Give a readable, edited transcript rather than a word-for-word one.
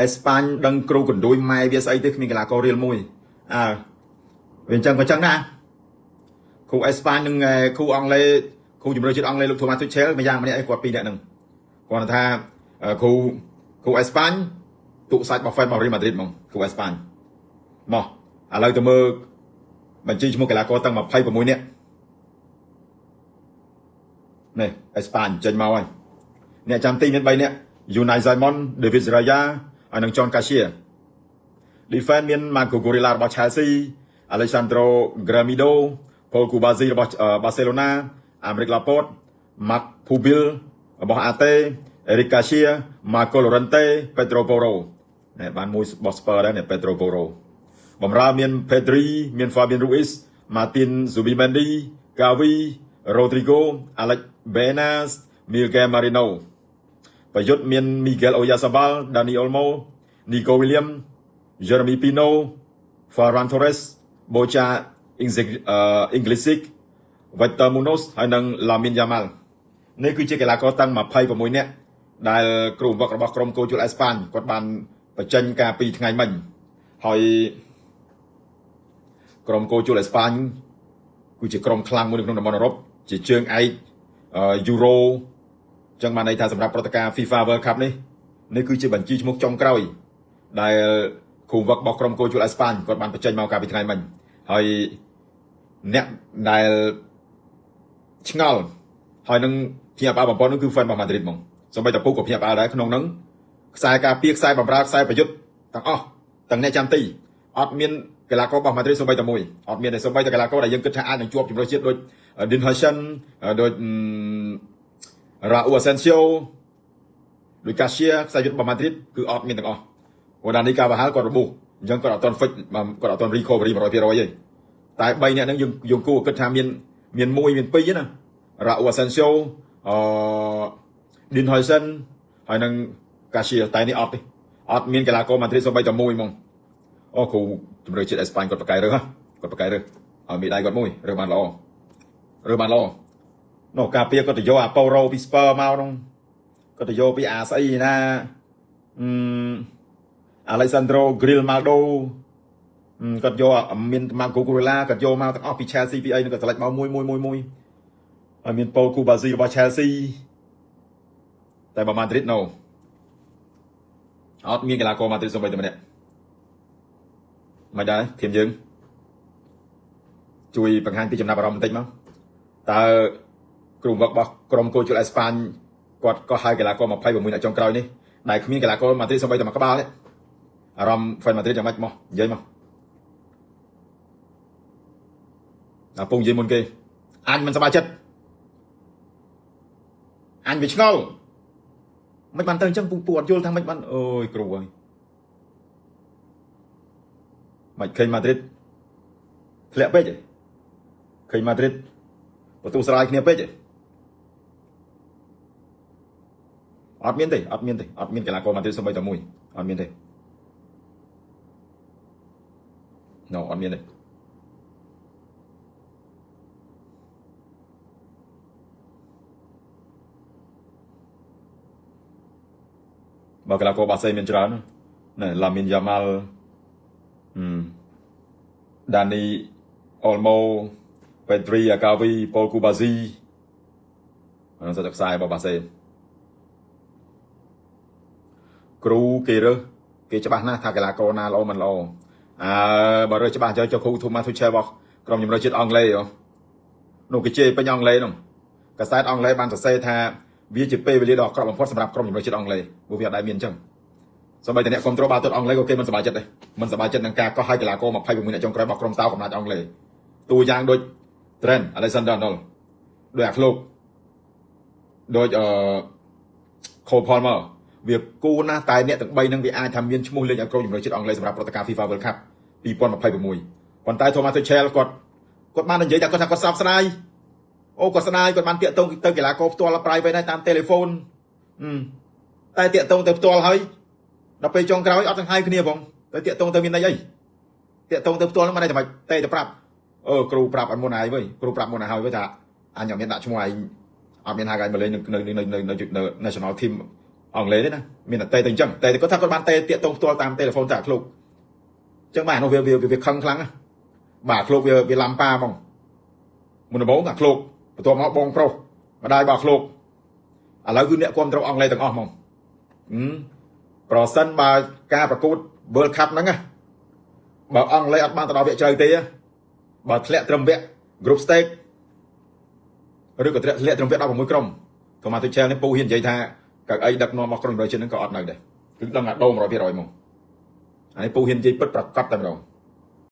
អេស្ប៉ាញដឹងគ្រូកណ្ដួយម៉ែវាស្អីទេគ្មានកីឡាកររៀលមួយអើវាអញ្ចឹងក៏អញ្ចឹងដែរគ្រូអេស្ប៉ាញនិងគ្រូអង់គ្លេសគ្រូជំរឿជាតិអង់គ្លេសលោក Thomas Tuchel ម្យ៉ាងម្នាក់ឯងគាត់ពីរនាក់ហ្នឹងគាត់ថាគ្រូគ្រូអេស្ប៉ាញទុកសាច់របស់ fan របស់ Real Madrid ហ្មងគ្រូអេស្ប៉ាញមកឥឡូវទៅមើលបញ្ជីឈ្មោះកីឡាករទាំង26នាក់នេះអេស្ប៉ាញចេញមកហើយអ្នកចាំទីមាន3នាក់ Unai Simon, David Raya ហើយនិង John Garcia។ Defense មាន Marco Gorilla របស់ Chelsea, Alessandro Gramido, Paul Cubarsí របស់ Barcelona, Aymeric Laporte, Marc Pubill របស់ AT, Eric Garcia, Marco Llorente, Pedro Porro នេះបានមួយរបស់ Spurs ដែរនេះ Pedro Porro។ បំរើមាន Pedri មាន Fabian Ruiz, Martin Zubimendi, Gavi, Rodrigo, Alex Baena, Miguel Marino។ ប្រយុទ្ធមាន Miguel Oyarzabal, Dani Olmo, Nico Williams, Jeremy Pino, Ferran Torres, Boja Inglesic, Victor Munoz ហើយនិង Lamine Yamal។ នេះគឺជាកីឡាករតាំង26នាក់ដែលគ្រូវឹករបស់ក្រុមគោជលអេស្ប៉ាញគាត់បានបញ្ចេញការពីថ្ងៃមិញហើយក្រុមគោជលអេស្ប៉ាញគឺជាក្រុមខ្លាំងមួយនៅក្នុងតំបន់អឺរ៉ុបជាជើងឯកយូរ៉ូចឹងបានន័យថាសម្រាប់ព្រឹត្តិការណ៍ FIFA World Cup នេះនេះគឺជាបញ្ជីឈ្មោះចុងក្រោយដែលគ្រូវឹករបស់ក្រុមគោជលអេស្ប៉ាញគាត់បានបញ្ចេញមកកាលពីថ្ងៃមិញហើយអ្នកដែលឆ្ងល់ហើយនឹងភ្ញាក់ផ្អើលបំផុតនោះគឺ fan របស់ Madrid ហ្មងសូម្បីតែពូក៏ភ្ញាក់ផ្អើលដែរក្នុងហ្នឹងខ្សែការពារខ្សែបំរើខ្សែប្រយុទ្ធទាំងអស់ទាំងអ្នកចាំទីអត់មានកីឡាកររបស់ Madrid សូម្បីតែមួយអត់មានទេសូម្បីតែកីឡាករដែលយើងគិតថាអាចនឹងជាប់ជម្រើសជាតិដូច Dean Huijsen ដូច Raul Asensio ដូច Garcia ខ្សែយុទ្ធរបស់ Madrid គឺអត់មានទាំងអស់ព្រោះដានីកាវ៉ាហាល់គាត់របួសអញ្ចឹងគាត់អត់ទាន់ fix គាត់អត់ទាន់ recovery 100%ទេតែ3នាក់ហ្នឹងយើងយើងគួរគិតថាមានមាន1មាន2ណា Raul Asensio អឺ Dean Huijsen ហើយនឹង Garcia តែនេះអត់ទេអត់មានកីឡាករ Madrid សូម្បីតែមួយហ្មងអូគ្រូជំរឿជាតិអេស្ប៉ាញគាត់ប្រកែរើសគាត់ប្រកែរើសឲ្យមានដៃគាត់មួយរើសបានល្អរើសបានល្អនោះការពារគាត់ទៅយកអាប៉ូរ៉ូពី Spurs មកនោះគាត់ទៅយកពីអាស្អីណាអឺ Alessandro Grimaldo គាត់យកមាន Marco Cucurella គាត់យកមកទាំងអស់ពី Chelsea ពីអីនោះគាត់ឆ្លាច់មកមួយមួយមួយមួយហើយមាន Paul Cubarsí របស់ Chelsea តែបើ Madrid no អត់មានកីឡាករ Madrid សូម្បីតែម្នាក់មិនដែរធៀមយើងជួយបង្ហាញពីចំណាប់អារម្មណ៍បន្តិចមកតើគ្រូវឹករបស់ក្រុមគោជលអេស្ប៉ាញគាត់ក៏ហៅកីឡាករ26នាក់ចុងក្រោយនេះដែលគ្មានកីឡាករ Madrid សូម្បីតែមួយក្បាលទេអារម្មណ៍ fan Madrid យ៉ាងម៉េចមកនិយាយមកដល់ពងនិយាយមុនគេអញមិនសប្បាយចិត្តអញវាឆ្ងល់មិនបានទៅអញ្ចឹងពូពូអត់យល់ថាមិនបានអូយគ្រូអើយមិនឃើញម៉ាឌ្រីតធ្លាក់ពេកទេឃើញម៉ាឌ្រីតបន្ទូស្រាយគ្នាពេកទេអត់មានទេអត់មានទេអត់មានកីឡាករម៉ាឌ្រីតសូម្បីតែមួយអត់មានទេ No អត់មានទេបើកីឡាករបាសេមានច្រើនណាឡាមីនយ៉ាម៉ាល់អឺដានីអូលម៉ូពេទ្រីអាកាវីប៉ូលគូបាស៊ីអានោះសិតតែខ្សែរបស់បាសេគ្រូគេរើសគេច្បាស់ណាស់ថាកីឡាករណាល្អមិនល្អអើបើរើសច្បាស់ចុះចុះគ្រូធូម៉ាធូឆេរបស់ក្រុមជម្រើសជាតិអង់គ្លេសនោះគេជេរពេញអង់គ្លេសនោះកាសែតអង់គ្លេសបានសរសេរថាវាជាពេលវេលាដ៏អាក្រក់បំផុតសម្រាប់ក្រុមជម្រើសជាតិអង់គ្លេសព្រោះវាអត់ដែលមានអញ្ចឹងសូម្បីតែអ្នកគ្រប់គ្រងបាល់ទាត់អង់គ្លេសក៏គេមិនសប្បាយចិត្តដែរមិនសប្បាយចិត្តនឹងការកោះហៅកីឡាករ26នាក់ចុងក្រោយរបស់ក្រុមតោកំណាចអង់គ្លេសតួយ៉ាងដូច Trent Alexander-Arnold ដូចអាក្លូបដូចអឺ Cole Palmer វាគួរណាស់តែអ្នកទាំង3នឹងវាអាចថាមានឈ្មោះលេងឲ្យក្រុមជម្រើសជាតិអង់គ្លេសសម្រាប់ព្រឹត្តិការណ៍ FIFA World Cup 2026ប៉ុន្តែ Thomas Tuchel គាត់គាត់បាននិយាយថាគាត់ថាគាត់សោកស្ដាយអូគាត់ស្ដាយគាត់បានតាក់ទងទៅកីឡាករផ្ទាល់ private ដែរតាម telephone តែតាក់ទងទៅផ្ទាល់ហើយដល់ពេលចុងក្រោយអត់ទាំងហៅគ្នាផងទៅតាក់ទងទៅមានន័យអីតាក់ទងទៅផ្ទាល់ហ្នឹងមិនន័យតែម៉េចទេទៅប្រាប់អឺគ្រូប្រាប់ឲ្យមុនហើយវិញគ្រូប្រាប់មុនហើយវិញថាអញអត់មានដាក់ឈ្មោះឯងអត់មានហៅឯងមកលេងនៅនៅនៅនៅ national team អង់គ្លេសទេណាមានតែតេទៅអញ្ចឹងតែគាត់ថាគាត់បានតេតាកតងផ្ទាល់តាមទូរស័ព្ទតែអាឃ្លោកអញ្ចឹងបាទនោះវាវាវាខឹងខ្លាំងណាបាទឃ្លោកវាវាឡាំប៉ាហ្មងមុនដំបូងអាឃ្លោកបន្ទាប់មកបងប្រុសម្ដាយរបស់ឃ្លោកឥឡូវគឺអ្នកគ្រប់គ្រងអង់គ្លេសទាំងអស់ហ្មងប្រសិនបើការប្រកួត World Cup ហ្នឹងណាបើអង់គ្លេសអត់បានទៅដល់វគ្គជ្រៅទេបើធ្លាក់ត្រឹមវគ្គ Group Stage ឬក៏ធ្លាក់ធ្លាក់ត្រឹមវគ្គ16ក្រុម Thomas Tuchel នេះពូហ៊ាននិយាយថាកៅអីដឹកនាំរបស់ក្រុមជម្រើសជាតិហ្នឹងក៏អត់នៅដែរគឺដឹងថាដូរ100%ហ្មងអានេះពូហ៊ាននិយាយពិតប្រកបតែម្ដង។